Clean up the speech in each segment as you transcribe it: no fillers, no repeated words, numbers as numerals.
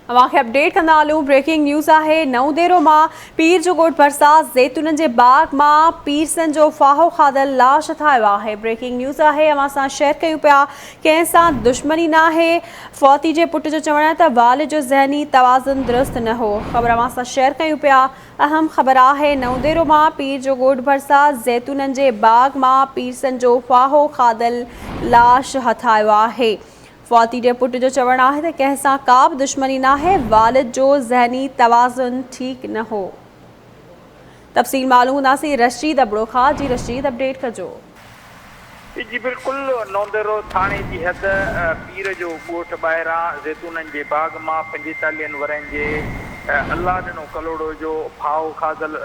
اوهان کي اپڊيٽ ڪندا هلون بريڪنگ نيوز آهي نئون ديرو مان پير جو ڳوٺ ڀرسان زيتونن جي باغ مان پيرسن جو ڦاهو کاڌل لاش هٿ آيو آهي بريڪنگ نيوز آهي اوهان سان شيئر ڪيون پيا ڪنهن سان دشمني ناهي فوتي جي پٽ جو چوڻ آهي ته والد جو ذهني توازن درست نه هو خبر اوهان سان شيئر ڪيون پيا اهم خبر آهي نئون ديرو مان پير جو ڳوٺ ڀرسان زيتونن جي باغ مان پيرسن جو ڦاهو کاڌل لاش هٿ آيو آهي فوتي جي پٽ جو چوڻ آهي ته ڪنهن سان ڪا به دشمني ناهي، والد جو ذهني توازن ٺيڪ نه هو. تفصيل معلوم ڪنداسين رشيد ابڙو کان، جي رشيد اپڊيٽ ڪجو. جي بلڪل نونديرو ٿاڻي جي حد پير جو ڳوٺ ٻاهران زيتونن جي باغ مان پنجيتاليهن ورهين جي الله ڏنو ڪلهوڙو جو ڦاهو کاڌل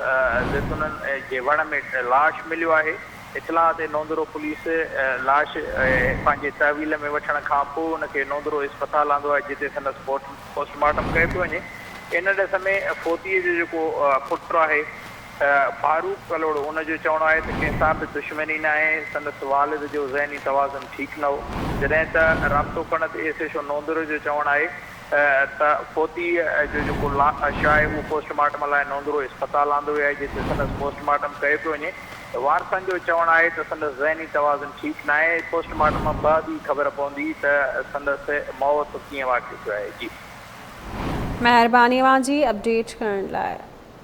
زيتونن جي وڻ ۾ لاش مليو آهي. اطلاع تي نوندرو پوليس لاش پنهنجي تحويل ۾ وٺڻ کان پوء ان کي نوندرو اسپتال آندو آهي جتي سندس پوسٽ مارٽم ڪيو پيو وڃي. ان ڏس ۾ فوتي جو جيڪو پٽ آهي فاروق ڪلهوڙو ان جو چوڻ آهي ته ڪنهن سان به دشمني ناهي سندس والد جو ذهني توازن ٺيڪ نه هو جڏهن ته رابطو ڪرڻ تي ايس ايڇ او نوندرو جو چوڻ آهي ته فوتي جو جيڪو لاش آهي اهو پوسٽ مارٽم لاء نوندرو اسپتال آندو ويو آهي جتي سندس پوسٽ مارٽم ڪيو پيو وڃي. وارثن جو چوڻ آهي ته سندس ذهني توازن ٺيڪ ناهي، پوسٽ مارٽم بعد ئي خبر پوندي ته سندس موت ڪيئن واقع ٿيو آهي. جي. مهرباني اوهان جي اپڊيٽ ڪرڻ لاء.